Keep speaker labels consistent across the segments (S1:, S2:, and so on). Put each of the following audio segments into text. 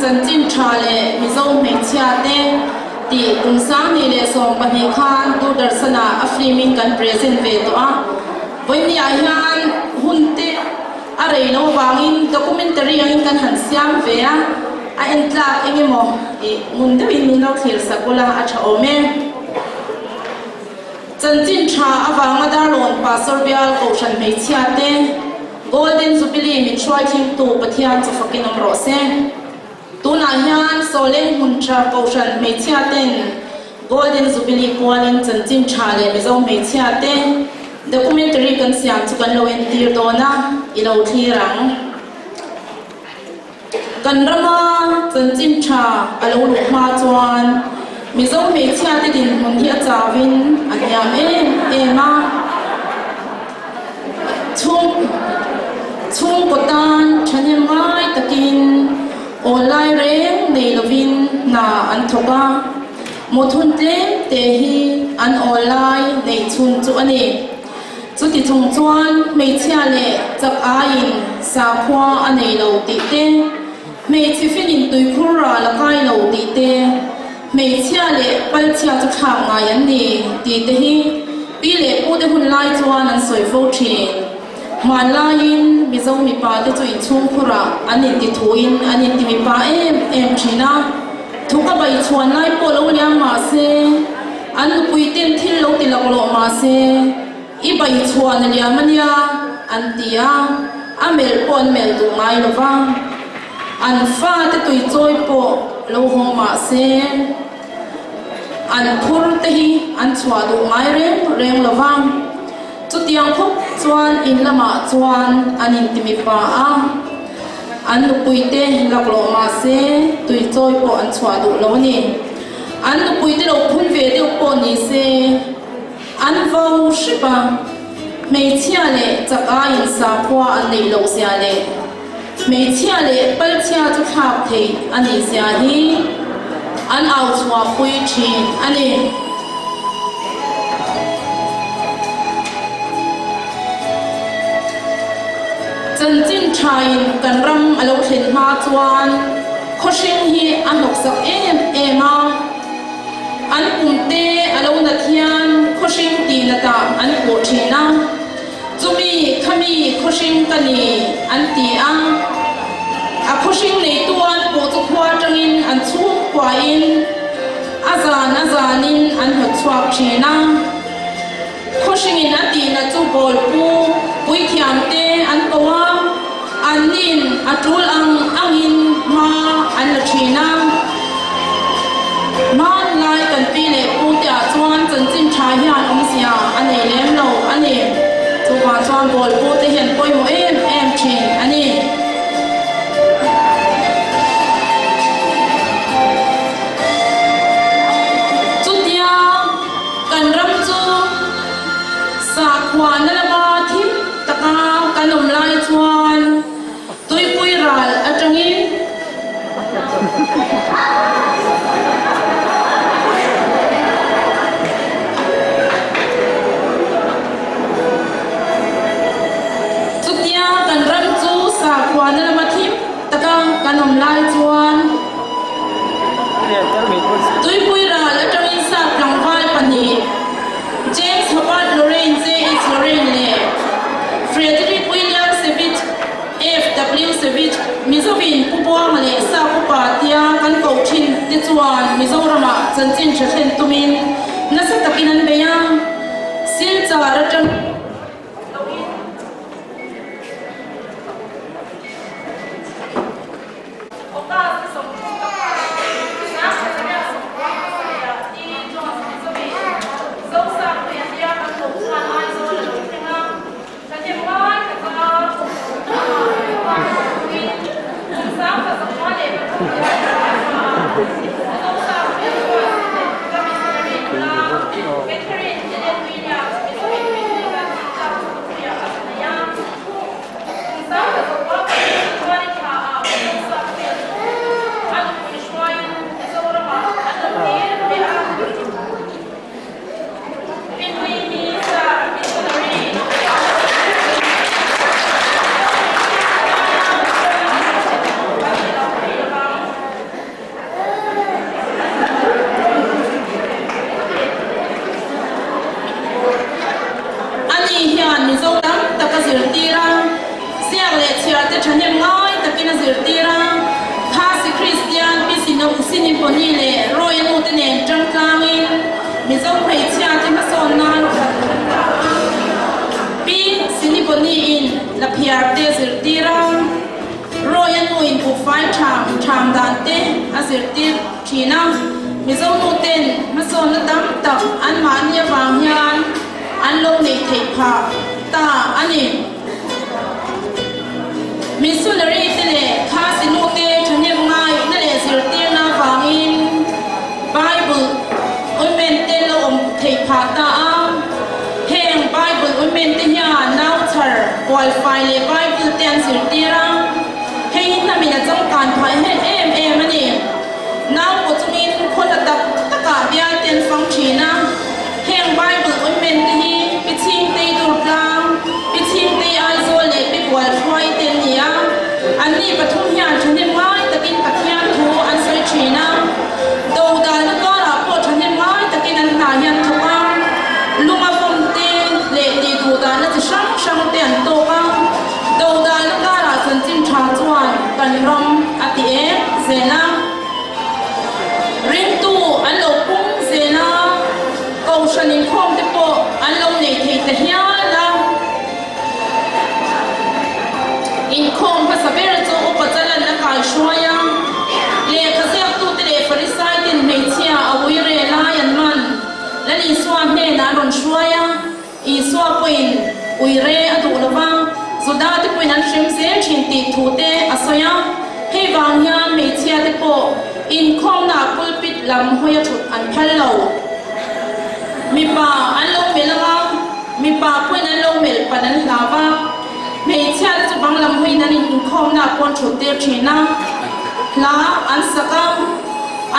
S1: Chanchin tha leh Mizo hmeichhia te tih kum 2012 khan Doordarshan ah a film in kan present ve tawh a. Vawinia hian hun te a rei lo avangin documentary angin kan han siam ve a, a en tlak eng emaw ih ngun deuhin min lo thlir sak ula a tha awm e. Chanchin tha avanga Darlawn Pastor Bial Kohhran hmeichhia te Golden Jubilee min hruai thlengtu Pathian chu fakin awm rawh se. Tunah hian Sawleng hmun tha Kohhran hmeichhia ten Golden Jubilee kualin chanchin tha leh Mizo hmeichhia te documentary kan siam chu kan lo entir dawn a, i lo thlir ang. Kan rama chanchin tha a lo luh hma chuan Mizo hmeichhia te dinhmun hi a chauin a hniam em em a. Chhung chhungkaw tan thahnem ngai takin awnlai reng nei lovin hna an thawk a, mawthun tlem te hi an awnlai neih chhun chu a ni. Chuti chung chuan hmeichhia leh chak aiin sakhua a nei lo tih te, hmeichhe finin tuikhur ral a kai lo tih te, hmeichhia leh palchhia chu thlak ngai an ni tih te hi pi leh pute hun lai chuan an sawi fo thin. Hmanlaiin Mizo mipa te chu inchhungkhurah an inti thuin an inti mipa em em thin a, thuka bai chhuan lai pawh lo liam mah se, An nupui ten thil lo ti laklawh mah se, I bai chhuan a liam a nia, an ti a, a melh pawh an melh duh ngai lo va. An fate tui chawi pawh lo haw mah se, an phur te hi an chhuah duh ngai reng reng lo va. Chutiang khawp chuan in lamah chuan an intimi pa a, an nupui te laklawh mah se, tui chawi pawh an chhuah duh lo a ni. An nupuite lo phun ve deuh pawh ni se, an vo hrep a, hmeichhia leh chak aiin sakhua an neih loh zia leh hmeichhia leh palchhia chu thlak theih a nih zia hi an au chhuahpui thin a ni. Chanchin thain kan ram a lo thlen hma chuan Khawhring hi a hnawksak em em a, an pum te a lo nat hian khawhring tih natah an puh thin a, chumi khami khawhring ka ni an ti a, a khawhring neitu an puh chu khua atangin an chhungkuahin a zan a zanin an hnawt chhuak thin a. Khawhringin a tihna chu bawlpu puithiam te an ko a, anni'n a tul ang angin hma an la thin a. Hmanlai kan pi leh pu te ah chuan chanchin tha hian awmzia a nei lem lo a ni. Chuvang chuan bawlpu te hian pawimawh em em thin a ni. Chutia. Kan ram chu sakhuana lama thim taka kan awm lai chuan tuipui ral atangin Chutia kan ram chu sakhuana lama thim taka kan awm lai chuan Tuipui ral atangin sap tlangval pahnih, James Hobart Lorraine, JH Lorraine, leh Frederick William Savage, FW Savage, Mizovin Pu Buanga leh Sap upa tia kan koh thin te chuan Mizoramah chanchin tha thlen tumin nasa takin an bei a, Silchar atangin Siniponi leh Roy-a nu te nen tang tlangin Mizo hmeichhia te hmasawn nan khat an ta a. Pi Siniponi-in Laphiar te zirtir a, Roy-a nuin buhfai ṭham ṭham dan te a zirtir ṭhin a. Mizo nu ten hmasawnna tam tak anmahni avang hian an lo neih theih phah ta a ni. Missionary te leh Khasi nu te thahnem ngaihna leh zirtirna avangin Bible Women te lo awm theih phah ta a. Heng Bible Women te hian nau chhar, bualfai leh Bible te an zirtir a, hei hi hnamin a changkan phah em em a ni. Nau pawh chungin khaw hla tak takah bial te an fang thin a. Heng Bible Women te hi Pi Chhingtei Durtlang, Pi Chhingtei Aizawl leh Pi Bualhruai te an ni a. Anni pathum hian thahnem ngai takin Pathian thu an sawi thin a. Dodalna karah pawh thahnem ngai takin an hna hi an thawk a. Lunga vawm te leh tih duhdahna chi hrang hrang te an tawk a. Dodalna karah chanchin tha chuan kan ram a ti em zel a. Ringtu an lo pung zel a, Kohhran inkhawm te pawh an lo nei thei ta hial a. Inkhawm hmasa ber chu Upa Chalan a kai hruai a, lehkha ziaktute leh Farisai ten hmeichhia a ui re lai an man Lal Isua hnenah an rawn hruai a. Isua pawhin ui re a duh lo va, Juda te pawhin an hrem zel thin tih thu te a sawi a. Hei vang hian hmeichhia te pawh inkhawmnaah pulpit lam hawi a thut an phal lo. Mipa an lo melh ang a, mipa pawhin an lo melh pan an hlau va, hmeichhia te chu bang lam hawiin an inkhawmnaah pawh an thut tir thin a, hla an sak a,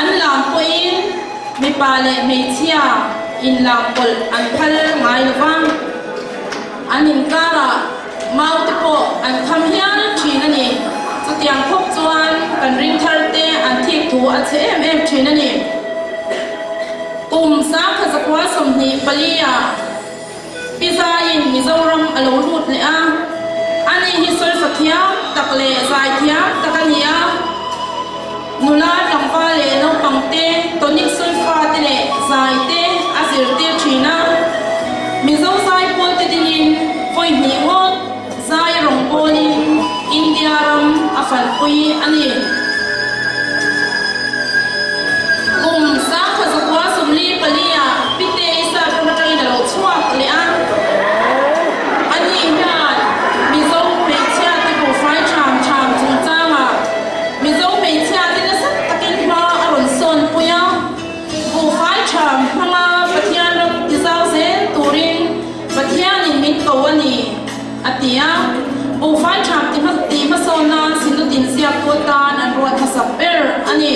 S1: an lam pawhin Mipa leh hmeichhia inlam pawlh an phal ngai lo va, an inkarah mau te pawh an kham hial thin a ni. Chutiang khawp chuan kan ring thar te an thik thu a chhe em em thin a ni. Kum 1924 ah Pizza-in Mizoram a lo lut leh a, ani hi sawifa thiam tak leh zai thiam tak a ni a. Nula tlangval leh naupang te tonic sawifa te leh zai te a zirtir thin a. Mizo zai pawl te dingin vawi hnih ngawt zai rawng pawlin India ram a fanpui a ni. Kum 1944 ah Pite Isa ram atangin a lo chhuak leh a. Ani hian Mizo hmeichhia te buhfai ṭham ṭham chungchangah Mizo hmeichhia te nasa takin hma a rawn sawn pui a. Buhfai ṭham hmanga Pathian ram tizau zel turin Pathianin min ko a ni, a ti a. Buhfai ṭham tih hmasawn nan Synod-in ziaktu atan an ruat hmasak ber a ni.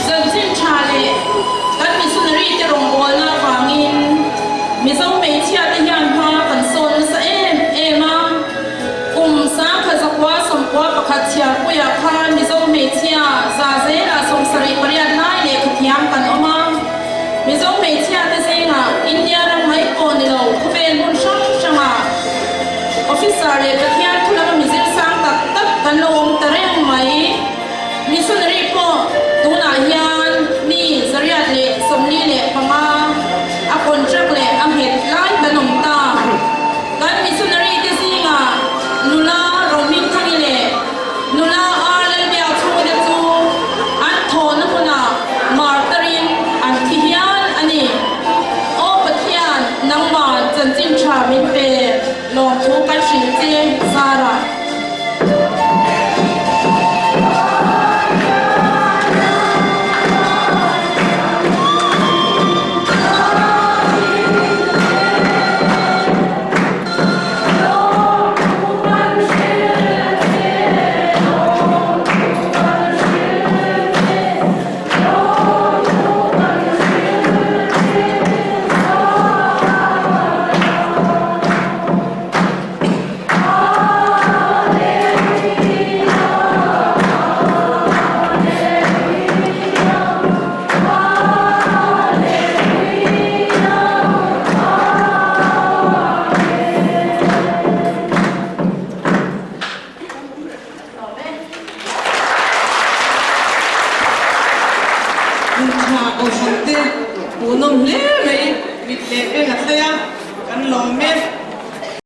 S1: Chanchin ṭha leh kan missionary te rawngbawlna avangin Mizo hmeichhia te hian hma kan sawn nasa em em a. Kum 1991 chhiarpuiah khan Mizo hmeichhia za zelah 78 lai lehkhathiam kan awm a. Mizo hmeichhia te zingah India ram mai pawh ni lo khawvel hmun hrang hrangah Officer leh Pathian thu lama mizir sang tak tak kan lo awm ta reng mai. Missionary pawh tunah hian mi 145 a contract leh a nghet lai kan awm ta. Kan missionary te zingah nula Rohmingthangi leh nula R Lalbiakchhunga te chu an thawhna hmunah martarin an thi hial a ni. Aw Pathian, nangmah chanchin tha min pe lawmthu kan hrilh che Zara.
S2: Hmun tha kohhran te hmuhnawm hle mai mit leh beng a thlei a, kan lawm e.